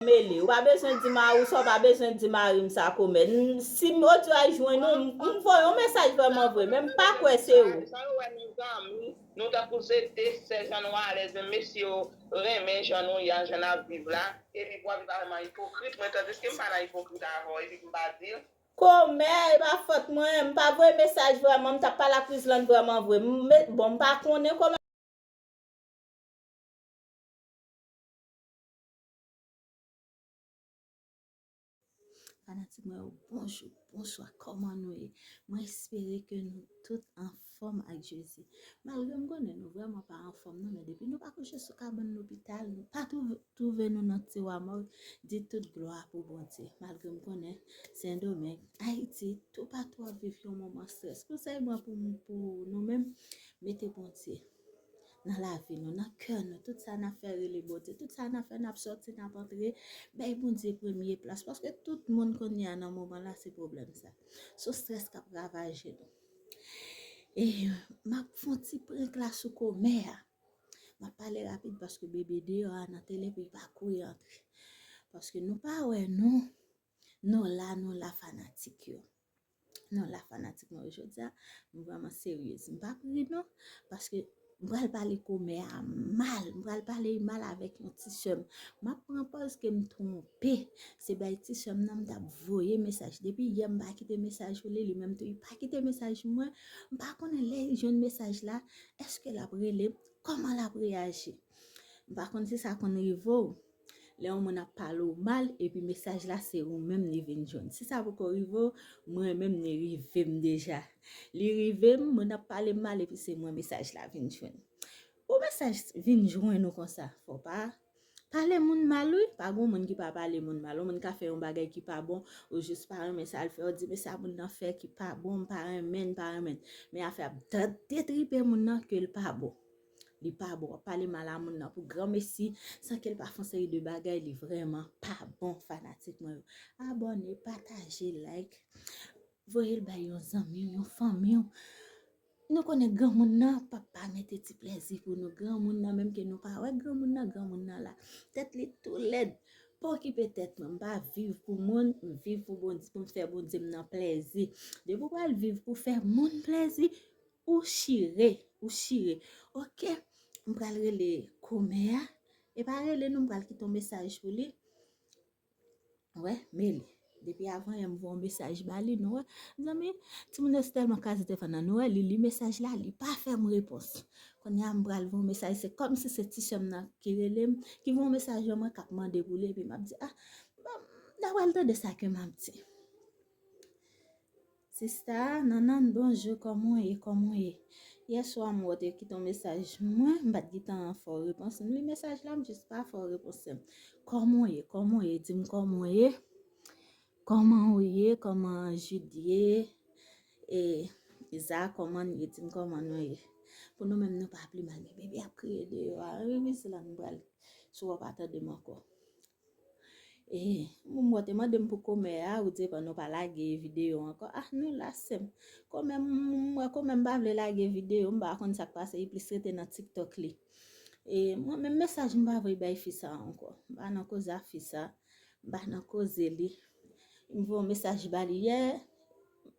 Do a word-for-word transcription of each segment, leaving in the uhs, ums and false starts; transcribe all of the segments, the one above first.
Mele. Ou pa bezwen di mari w sa, ou pa bezwen di mari m sa, komè. N- Si m odyo a jwenn ou, m m voye yon mesaj vrèman vre, men m pa kwè se ou. Sa yo wè nou zanmi, nou tankou se de sè jan nou alèz, men mesye yo renmen jan nou ye a, jan n ap viv la. Epi pou w ap viv avè m an ipokrit, mwen tandiske m pa nan ipokrit avè w, epi m pa di l. Komè, e pa fòt mwen, m pa voye mesaj vrèman, m t ap pale ak Rizlan vrèman vre. M met- Bon, m pa konnen komè. Fanatik mwen yo, bonjou, bonswa, kòman nou ye? Mwen espere ke nou tout anfòm ak Jezi. Malgre m konnen nou vrèman pa anfòm non, men depi nou pa kouche sou kabann lopital, nou pa twouve, twouve nou nan tiwa mòg, di tout glwa pou Bondye. Malgre m konnen Sendomeng, Ayiti, toupatou ap viv yon moman strès. Konsèy mwen pou, pou nou menm, mete Bondye nan lavi nou, nan kè nou, tout sa n ap fè rele Bondye, tout sa n ap fè n ap sòti, n ap antre, bay Bondye premye plas, paske tout moun kounye a nan moman la se pwoblèm sa. Se strès k ap ravaje nou. E m ap fè yon ti prank la sou komè a. M ap pale rapid paske bebe deyò a nan tele pou li pa kouri antre. Paske nou pa wè nou, nou la, nou la fanatik yo. Non, la fanatik mwen yo jodi a, m vrèman seryez. M p ap ri non, paske m pral pale komè a mal. M pral pale l mal avèk yon ti sè m. M ap pran pòz ke m twonpe. Se bay ti sè m nan m t ap voye mesaj. Depi yè m pa kite mesaj pou li, li menm tou li pa kite mesaj pou mwen. M pa konnen lè li jwenn mesaj la, èske l ap rele m? Kòman l ap reyaji? M pa konn si sa konn rive w. Lè yon moun ap pale w mal, epi mesaj la se ou menm li vin jwenn. Si sa poko rive w, mwen menm li rive m deja. Li rive m, moun ap pale m mal, epi se mwen mesaj la vin jwenn. Pou mesaj vin jwenn ou konsa, fò w pa pale moun mal wi. Pa gon moun ki pa pale moun mal. Yon moun ka fè yon bagay ki pa bon, ou jis pa renmen sa l fè, ou di men sa moun nan fè ki pa bon, m pa renmen, m pa renmen. Men afè ap detripe moun nan ke l pa bon. Li pa bon. W ap pale mal a moun nan pou granmesi, san ke l pa fè yon seri de bagay, li vrèman pa bon, fanatik mwen yo. Abòne, pataje, like, voye l bay yon zanmi w, yon fanmi w. Nou konnen granmoun nan p ap pa mete ti plèzi pou nou. Granmoun nan, menm ke nou pa wè granmoun nan, granmoun nan la. Tèt li tou lèd. Pa okipe tèt mwen, m pa viv pou moun, m viv pou Bondye, pou m fè Bondye m nan plèzi. Depi w pral viv pou fè moun plèzi, ou chire, ou chire. Oke, m pral rele komè a. E pa rele non, m pral kite yon mesaj pou li. Wè, Meli. Depi avan yè m voye yon mesaj ba li, nou wè. Zanmi, timoun yo se tèlman kraze tèfòn nan, nou wè, li li mesaj la, li pa fè m repons. Kounye a m pral voye yon mesaj, se kòmsi se ti sè m nan ki rele m, ki voye yon mesaj ban mwen, k ap mande pou li, epi m ap di, ah, bon, dapre l tande sa ke m ap di. Sista, nannan, bonjou, kòman w ye, kòman w ye? Yè swa m wè w te kite yon mesaj mwen, m pa t gentan fè w repons. M li mesaj la, m jis pa fè w repons. Kòman w ye, kòman w ye? Di m kòman w ye? Kòman w ye? Kòman Jid ye? E, Iza, kòman n ye? Di m kòman nou ye? Pou nou menm, nou pa pi mal, men bebe ap kriye deyò a. Wi, wi, se la nou pral. Si w pa tande m ankò. E, m wè w te mande m pou komè a, ou di epa nou pa lage videyo ankò. Ah, nou la, sè m. Komè m, m wè komè m pa vle lage videyo, m pa konn sa k pase, li plis rete nan TikTok li. E, mwen menm mesaj m pa voye bay fi sa ankò. M pa nan koze a fi sa, m pa nan koze li. M voye yon mesaj ba li yè,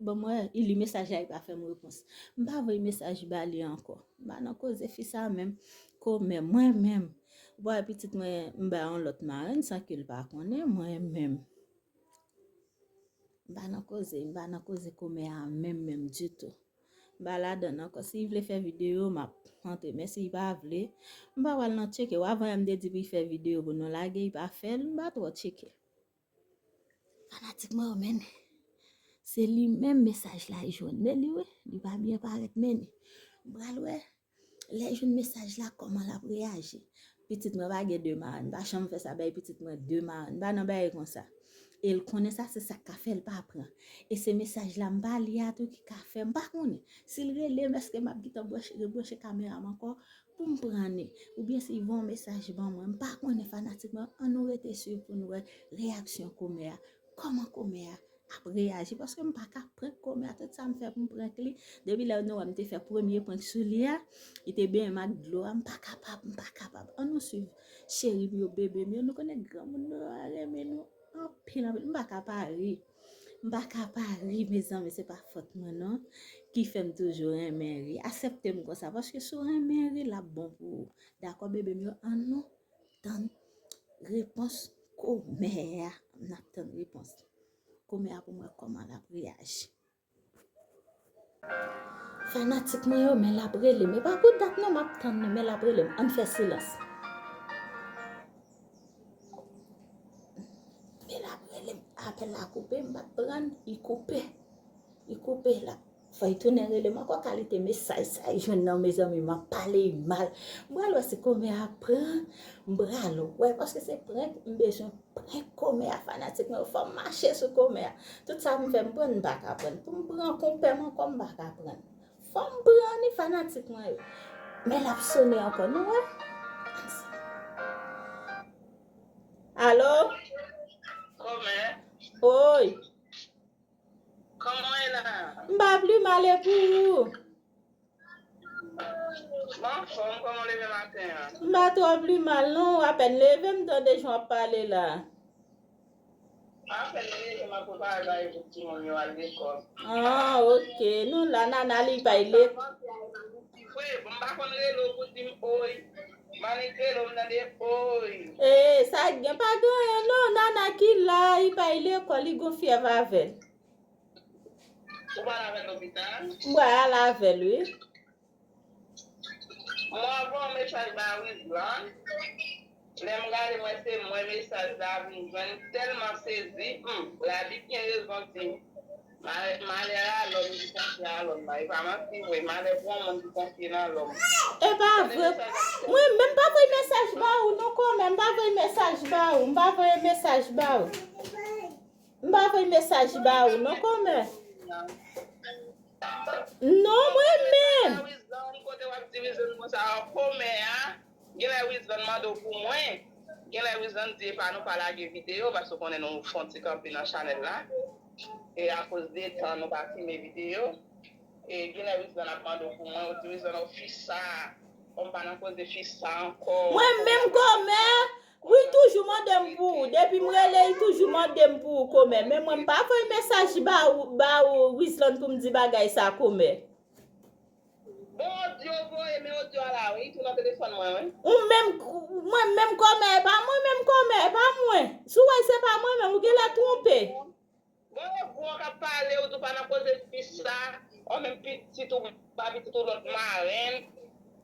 bon, mwen, li li mesaj la, li pa fè m repons. M pa voye mesaj ba li ankò. M pa nan koze fi sa menm. Komè, mwen menm. Ou pa wè pitit mwen, m ba yon lòt marenn san ke l pa konnen, mwen menm. M pa nan koze, m pa nan koze komè a menm, menm ditou. M pa ladann ankò. Si li vle fè videyo, m ap antre. Men si li pa vle, m pa pral nan tcheke. Ou avan yè m te di pou li fè videyo pou nou lage, li pa fè l, m pa twò tcheke. Fanatik mwen yo, men se li menm mesaj la jwenn. Men li wi, li pa byen parèt, men li. M pral wè, lè jwenn mesaj la, kòman l ap reyaji. Pitit mwen pa gen de marenn, m pa janm fè sa bay pitit mwen de marenn, m pa nan bagay konsa. E l konnen sa, se sa k ka fè l pa pran. E se mesaj la m pa li a tou ki ka fè, m pa konnen. Si l rele m, èske m ap gentan branche, rebranche kamera m ankò? Pou m pran li, oubyen si l voye yon mesaj ban mwen, m pa konnen fanatik mwen, ann nou rete swiv pou n wè reyaksyon komè a. Kòman komè a ap reyaji, paske m pa ka prank kòmè a, tout sa m fè pou m prank li. Depi lè nou wè m te fè premye prank sou li a, li te benyen m ak dlo a, m pa kapab, m pa kapab. Ann nou swiv cheri m yo, bebe m yo, nou konnen granmoun nou yo renmen nou anpil, anpil. M pa ka pa ri. M pa ka pa ri, mezanmi, se pa fòt mwen non, ki fè m toujou renmen ri. Aksepte m konsa, paske si w renmen ri, l ap bon pou ou. Dakò, bebe m yo, ann nou tann repons kòmè a. N ap tann repons. Kòmè a pou m wè kòman l ap reyaji. Fanatik mwen yo, men l ap rele m. E pa pou dat non m ap tann li, men l ap rele m. Ann fè silans. Men l ap rele m. Apèl la koupe, m pa t pran, li koupe. Li koupe la. Fò l tounen rele m ankò, kalite mesaj sa l jwenn nan, mezanmi, m ap pale l mal. M pral wè si kòmè a pran, m pral wè, paske se prank, m bezwen prank kòmè a, fanatik mwen yo, fò m mache sou kòmè a. Tout sa pou m fè, m pran, m pa ka pran. Pou m pran konpè m ankò, m pa ka pran. Fò m pran li, fanatik mwen yo. Men l ap sone ankò, nou wè? Alo? Kòmè? Oy. Kòman w ye la? M pa pli mal, e pou ou? M anfòm, kòman w leve maten an? M pa twò pli mal non, apèn leve m tande jan w ap pale la. Apèn leve m ap prepare bagay pou timoun yo al lekòl. Ah, ok. Nou la, Nana li pay lekòl. Vre, bon, m pa konn rele w pou di m oy. M annik rele w, m tande oy. E, sa gen pa gen anyen non, Nana ki la, li pay lekòl, li gon fyèv avè l. Ou pral avè l lopital? M pral al avè l, wi. Mwen voye yon mesaj ba Rizlan. Lè m gade, m wè se mwen mesaj la vin jwenn. M tèlman sezi. Hum, Labib gen rezon di, malè, malè a lòm ki konfye a lòm nan. E pa manti vre, malè pou yon moun ki konfye nan lòm. E pa vre. Mwen menm pa voye mesaj ba ou non, kòmè, m pa voye mesaj ba ou, m pa voye mesaj ba ou. M pa voye mesaj ba ou non, kòmè. Non, mwen menm. Rizlan, kote w ap di Rizlan konsa, kòmè a, genlè Rizlan mande w pou mwen. Genlè Rizlan di, epa nou pa lage videyo, paske w konnen nou fè yon ti kanpe nan chanèl la. E akoz de tan, nou pa filme videyo. E genlè Rizlan ap mande w pou mwen, ou di Rizlan, o fi sa, o m pa nan koze fi sa ankò. Mwen menm kòmè, wi, toujou mande m pou ou. Depi m rele, li toujou mande m pou ou, kòmè. Men mwen, m pa voye mesaj ba ou, ba ou, Rizlan, pou m di bagay sa, kòmè. Bon, odyo voye, men odyo a la, wi, tou nan telefòn mwen, wi. Ou menm, mwen menm kòmè, e pa mwen menm kòmè, e pa mwen. Si w wè se pa mwen menm, ou genlè twonpe. Bon, e gwo k ap pale, ou di w pa nan koze fi sa, ou menm pitit ou, pa pitit ou lòt marenn,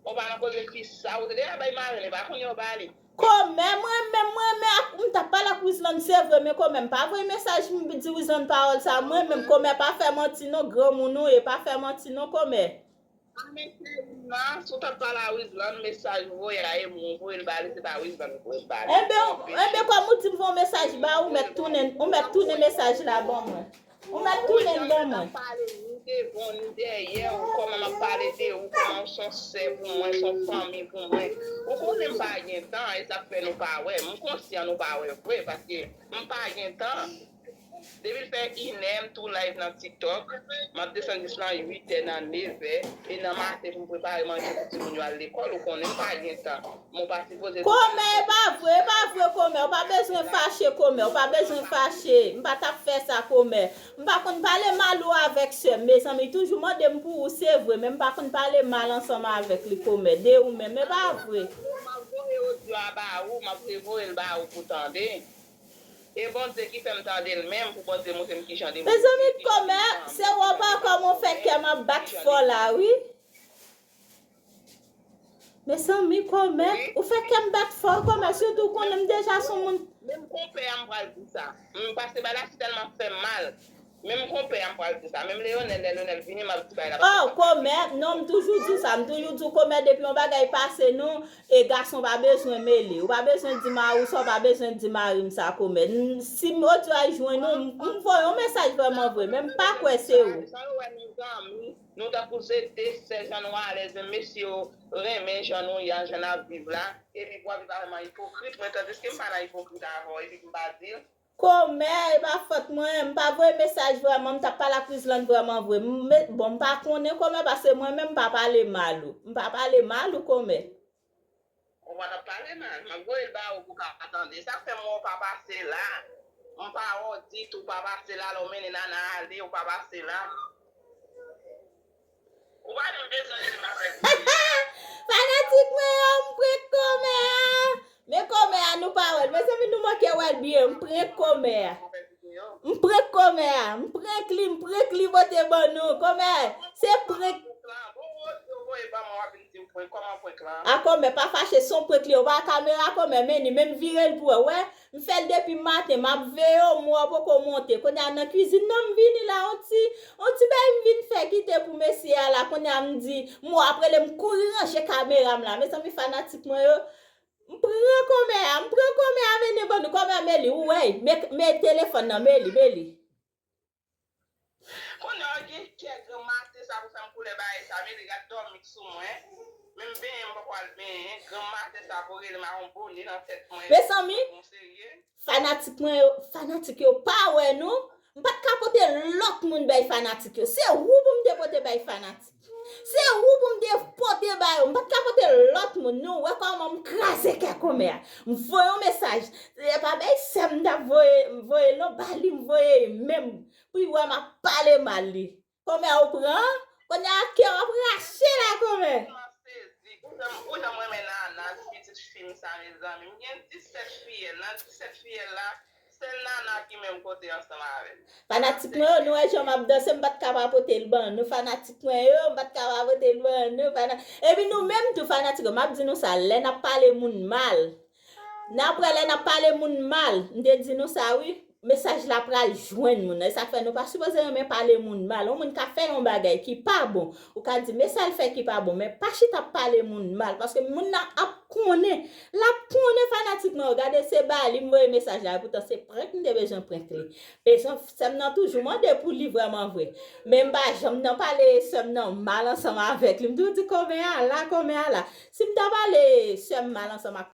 ou pa nan koze fi sa, ou te deja bay marenn, e pa kounye a ou ba li. Kòmè, mwen menm, mwen menm, ak, m t ap pale ak Rizlan, se vre, men kòmè, m pa voye mesaj, m di Rizlan pawòl sa, mwen menm, kòmè, pa fè manti non, granmoun ou ye, pa fè manti non, kòmè. A, men se Rizlan, si w t ap pale a Rizlan, mesaj ou voye a, e mwen ou voye l ba li, se pa Rizlan ou voye l ba li. Enben, enben, kòm ou di m voye yon mesaj ba ou, ou mèt tounen, ou mèt tounen mesaj la ban mwen. Ou mèt tounen l ban mwen. Mwen janm pale ni devan ni dèyè w, kòman m ap pale de ou, kòman w se yon sè pou mwen, se yon fanmi pou mwen. Ou konnen m pa gen tan, e sa k fè nou pa wè. M konsyan nou pa wè vre, paske m pa gen tan. Depi l fè inè, m tou live nan TikTok. M ap desann jis nan uitè, nan nevè. E nan maten pou m prepare manje pou timoun yo al lekòl, ou konnen m pa gen tan. Men w pa sipoze. Kòmè, e pa vre, e pa vre, kòmè. Ou pa bezwen fache, kòmè. Ou pa bezwen fache. M pa t ap fè sa, kòmè. M pa konn pale mal ou avèk sè m. Mezanmi, toujou mande m pou ou, se vre, men m pa konn pale mal ansanm avèk li, kòmè. De ou menm, e pa vre. M ap voye odyo a ba ou, m ap revoye l ba ou pou tande. E Bondye ki fè m tande l menm, pou Bondye montre m kijan de moun. Mezanmi, kòmè, se wè pa kòman w fè kè m ap bat fò la, wi. Mezanmi, kòmè, ou fè kè m bat fò, kòmè, sitou w konnen m deja se yon moun. Menm konpè a m pral di sa. M pase bagay la si tèlman fè m mal. Menm konpè a m pral di sa. Menm Leonel, lè Leonel vini, m ap di bagay la. Oh, kòmè, non, m toujou di w sa. M toujou di w, kòmè, depi yon bagay pase nou, e gason pa bezwen mele. Ou pa bezwen di mari w sa, ou pa bezwen di mari m sa, kòmè. Si m odyo a jwenn ou, m, m voye yon mesaj vrèman vre, men m pa kwè se ou. Sa yo wè nou zanmi, nou tankou se de sè, jan nou alèz, men mesye yo renmen jan nou ye a, jan n ap viv la. Epi pou w ap viv avè m an ipokrit, mwen, tandiske m pa nan ipokrit avè w, epi m pa di l. Kòmè, e pa fòt mwen, m pa voye mesaj vrèman, m t ap pale ak Rizlan vrèman vre. M, bon, m pa konnen kòmè, paske mwen menm m pa pale mal ou. M pa pale mal ou kòmè. Ou pa t ap pale mal, m ap voye l ba ou pou w ka tande. Sa k fè m wè w pa pase la. M pa wè w ditou, w pa pase la, lè w mennen Nana ale, w pa pase la. Ou pa janm bezwen rele m avèk li. Fanatik mwen yo, m prank kòmè a. Men kòmè a nou pa wè l. Mezanmi, nou manke wè l byen. M prank kòmè a. M prank kòmè a. M prank li, m prank li pote ban nou. Kòmè, se prank. Bon, ou voye ban mwen, w ap vin di m prank. Kòman prank lan? A kòmè, pa fache, se yon prank li. Ou pa kamera kòmè, men li menm vire l pou wè. Wè, m fè l depi maten, m ap veye w, m wè w poko monte. Kounye a nan kwizin nan m vini la, yon ti, yon ti bagay m vin fè kite pou mesye a la. Kounye a m di, m wè w ap rele m kouri ranje kamera m la. Mezanmi fanatik mwen yo, m pran kòmè a, m pran kòmè a mennen ban nou. Kòmè men li, ou wè, men, men telefòn nan, men li, men li. Kounye a gen kè granmate sa pou fè m koule bagay sa, men li gad dòmi sou mwen. Men m benyen, m poko al benyen. Granmate sa pou rele m ak yon bone nan tèt mwen. Mezanmi, fanatik mwen yo, fanatik yo pa wè nou. M pa t ka pote lòt moun bay fanatik yo. Se ou pou m te pote bay fanatik. Se ou pou m te pote ba yo. M pa t ka pote lòt moun. Nou wè kòman m kraze kè kòmè a. M voye yon mesaj. Se pa bay sè m t ap voye, m voye l non, ba li m voye menm. Pou l wè m ap pale mal li. Kòmè ou pran? Kounye a kè w ap rache la kòmè. Ou jan, ou jan m renmen Nana, pitit fi m sa, mezanmi. M gen disèt fiyèl. Nan disèt fiyèl la, sèl Nana ki menm kote ansanm avè m. Fanatik mwen yo, nou wè jan m ap danse, m pa t ka pa pote l ban nou. Fanatik mwen yo, m pa t ka pa pote l ban nou. Fana-, epi nou menm tou, fanatik yo, m ap di nou sa, lè n ap pale moun mal, n ap wè lè n ap pale moun mal, m te di nou sa wi, mesaj la pral jwenn moun nan. E sa k fè nou pa sipoze renmen pale moun mal. Yon moun ka fè yon bagay ki pa bon, ou ka di, men sa l fè ki pa bon, men pa chita ap pale moun mal, paske moun nan ap konnen, l ap konnen fanatik mwen yo. Gade se ba li m voye mesaj la, epoutan se prank m te bezwen prank li. Bezwen sè m nan toujou mande pou li vrèman vre. Men m pa janm nan pale sè m nan mal ansanm avèk li. M toujou di kòmè a la, kòmè a la. Si m ta pale sè m mal ansanm ak